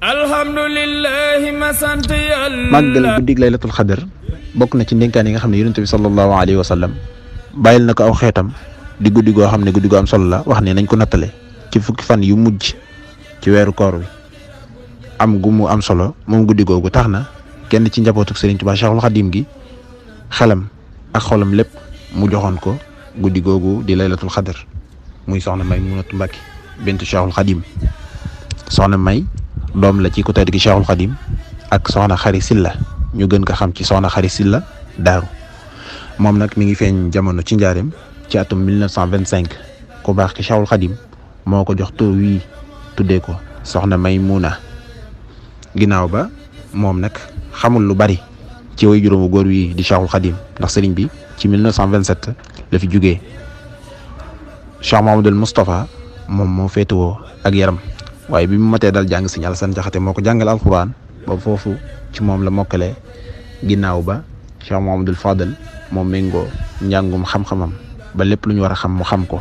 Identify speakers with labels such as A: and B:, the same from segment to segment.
A: alhamdulillahi ma sant yàlla.
B: màggal guddig laylatul xadar bokk na ci ndénkaan yi nga xam ne yonent bi sallallahu alayhi wa sallam bàyyil na ko aw xeetam di guddi goo xam ne guddi goo am solo la wax ne nañ ko nattale ci fukki fan yu mujj ci weeru koor wi am gu mu am solo moom guddi googu tax na kenn ci njabootuk Serigne Touba Cheikhul Khadim gi xelam ak xolam lépp mu joxoon ko guddi googu di laylatul xadar muy soxna Maymunatu Mbàkke bintu Cheikhul Khadim. soxna May doom la ci ku tedd gi Cheikhul Khadim ak soxna Xari Silla ñu gën ko xam ci soxna Xari Silla Daaru moom nag mi ngi feeñ jamono ci njaareem ci atum 1925 ku baax ki Cheikhul Khadim moo ko jox tur wii tuddee ko soxna Maymuna. ginnaaw ba moom nag xamul lu bari ci way juróomu góor wi di Cheikhul Khadim ndax sëriñ bi ci 1927 la fi jugee. Cheikh Mahamadul Moustapha moom moo féetewoo ak yaram waaye bi mu matee dal jàng Sëriñ Alassane Jaxate moo ko jàngal alxuraan ba foofu ci moom la mokkalee. ginnaaw ba Cheikh Mahamadul Fadal moom méngoo njàngum xam-xamam ba lépp lu ñu war a xam mu xam ko.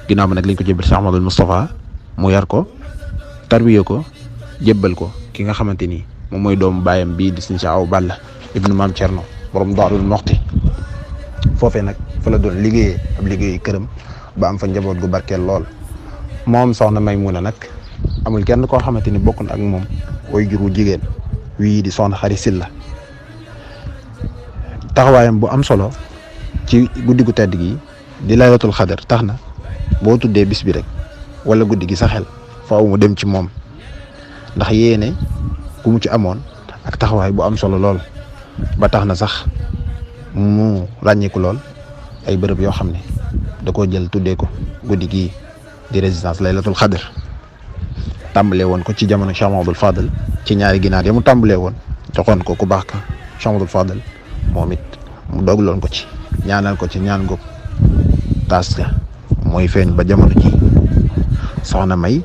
B: ginnaaw ba nag lañ ko jébbal Cheikh Mahamadul Moustapha mu yar ko tarbiye ko jébbal ko ki nga xamante ni moom mooy doomu baayam bii di Sëriñ Cheikh Awa Balla ibnu Maam Cerno borom Daarul Muxti. foofee nag fa la doon liggéeyee ab liggéey këram ba am fa njaboot gu barkeel lool. moom soxna Maymuna nag amul kenn koo xamante ni bokk na ak moom way juru jigéen wii di soxna Xari Silla. taxawaayam bu am solo ci guddi gu tedd gi di laylatul xadar tax na boo tuddee bis bi rek wala guddi gi sa xel faaw mu dem ci moom ndax yéene ku mu ci amoon ak taxawaay bu am solo lool ba tax na sax mu ràññeeku lool ay bërëb yoo xam ne da koo jël tuddee ko guddi gii di résidence laylatul xadar. tàmbalee woon ko ci jamono Cheikh Mahamadul Fadal ci ñaari ginaar ya mu tàmbalee woon joxoon ko ku baax ka Cheikh Mahamadul Fadal moom it mu dogloon ko ci ñaanal ko ci ñaan goog taas ka mooy feeñ ba jamono ji. soxna May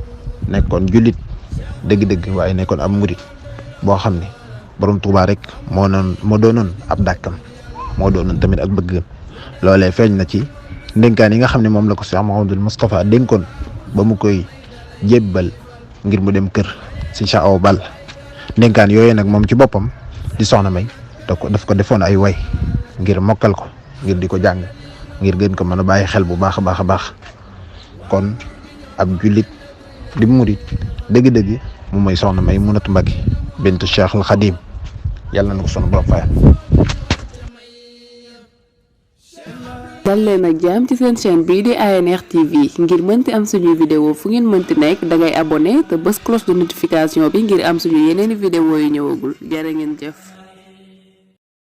B: nekkoon jullit dëgg-dëgg waaye nekkoon ab murit boo xam ne borom Tuubaa rek moo doonoon ab dàkkam moo doonoon tamit ak bëggam. loolee feeñ na ci ndénkaan yi nga xam ne moom la ko Cheikh Mahamadul Moustapha dénkoon ba mu koy jébbal ngir mu dem kër si Cheikh Awa Balla. ndénkaan yooyu nag moom ci boppam di soxna May daf ko defoon ay way ngir mokkal ko ngir di ko jàng ngir gën ko mën a bàyyi xel bu baax a baax a baax. kon ab jullit di murit dëgg-dëgg mu mooy soxna Maymunatu Mbàkke bintu Cheikhul Khadim yàlla na ko sunu borom fayal.
C: dal leen ak jàmm ci seen chaîne bii di ANR TV ngir mënti am suñuy vidéo fu ngeen mënti nekk da ngay abonné te bës cloche de notification bi ngir am suñu yeneeni vidéo yu ñëwagul jërë ngeen jëf.